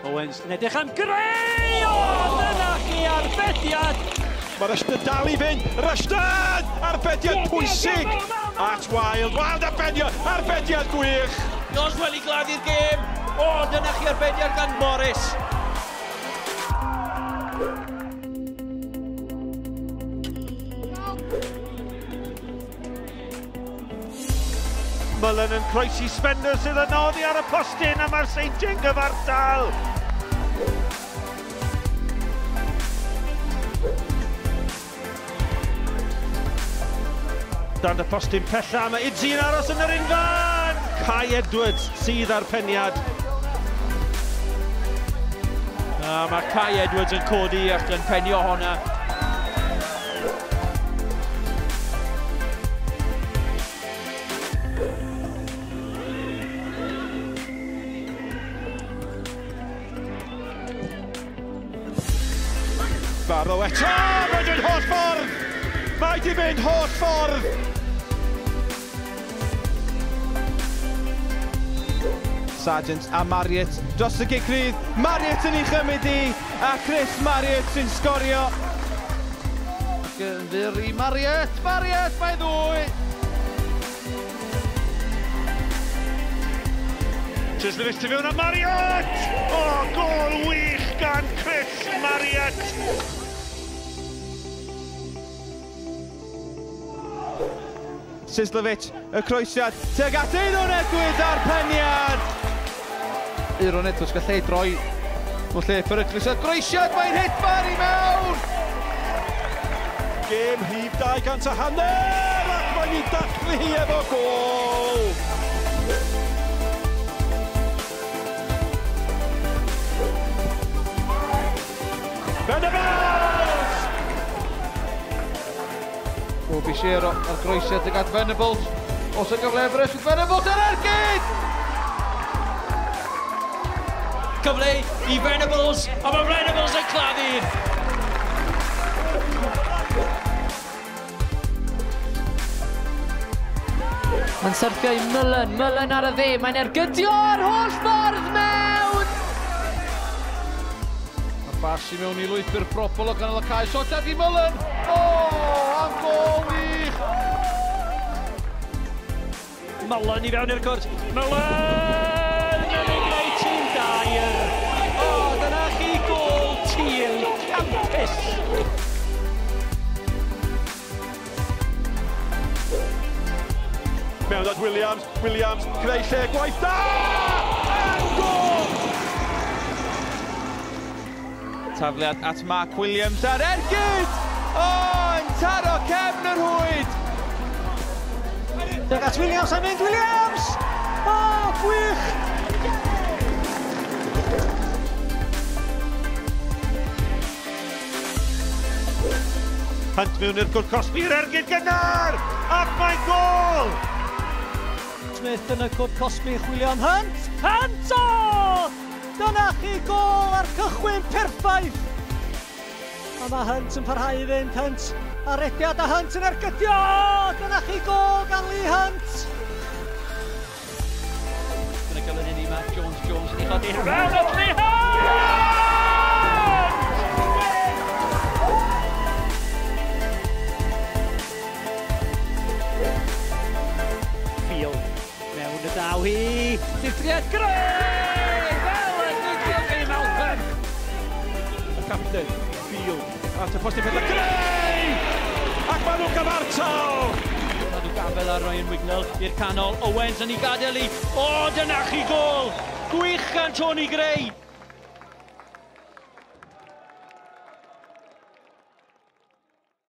Owens yn edrych am Gray! O, dyna chi arbediad! Mae Rushton dal i fynd. Rushton! Arbediad pwysig! At Wild. Wild arbediad! Arbediad gwych! Doswell i gladdu'r gêm. O, dyna chi arbediad gan Morris. Mullen yn croesi Spender sydd yn oddi ar y postyn a mae'r Seintiau'n gyfartal. Dan y postyn pella, mae Idzi yn aros yn yr unfan! Kai Edwards sydd ar peniad. A mae Kai Edwards yn codi ac yn penio honna. Barrow eto! Mae'n mynd holl ffordd! Mae di mynd holl ffordd! Sargent a Marriott dros y gic rydd. Marriott yn ei chymryd i, a Chris Marriott sy'n sgorio. Ac yn fyr i Marriott, Marriott, mae ddwy! Chislovich tu fewn a Marriott! O, gol wych gan Chris Marriott! Chislovich, y croesiad, tuag at Euron Edwards a'r peniad! Euron Edwards gall ei droi o lle peryglus, y groesiad, mae'n hedfan i mewn! Gêm rhif 250, ac mae'n ei dathlu hi efo gôl! Venables! Bishero ar groesiad tuag at Venables. Os y gyfle Everest, Venables ar ergyd! Cyfle i Venables, a mae Venables yn claddu! Mae'n syrthio i Mullen, Mullen ar y dde, mae'n ergydio'r holl ffordd mewn! A bas i mewn i lwybr Probol o ganol y cae, shot i Mullen! O, am gôl wych! Mullen i fewn i'r cwrt. Mullen! Yn ei gwneud tîm dair. O, dyna chi gôl tîm campus. Mewn at Williams, Williams, creu lle gwaith da! And gôl! Tafliad at Mark Williams ar ergyd! O, yn taro cefn yr rhwyd! Tuag at Williams a mynd Williams! O, gwych! Hunt mewn i'r cwrt cosbi i'r ergyd gynnar! Ac mae'n gôl! Smith yn y cwrt cosbi chwilio am Hunt! Hunt! O! Dyna chi gôl a'r cychwyn perffaith! A mae Hunt yn parhau i fynd, Hunt a rediad a Hunt yn ergydio! Dyna chi gôl gan Lee Hunt! Dyna gyfle i Matt Jones, Jones yn ei chodi fewn at Lee Hunt! Field mewn y daw hi, Dithriad Gray! Fel y Dithriad Gray Malcolm! Y capten, Field, at y postyn pella, Gray! Ac maen nhw'n gyfartal! Cadw gafel ar Ryan Wignall i'r canol, Owens yn ei gadael i. O, dyna chi gôl! Gwych gan Tony Gray!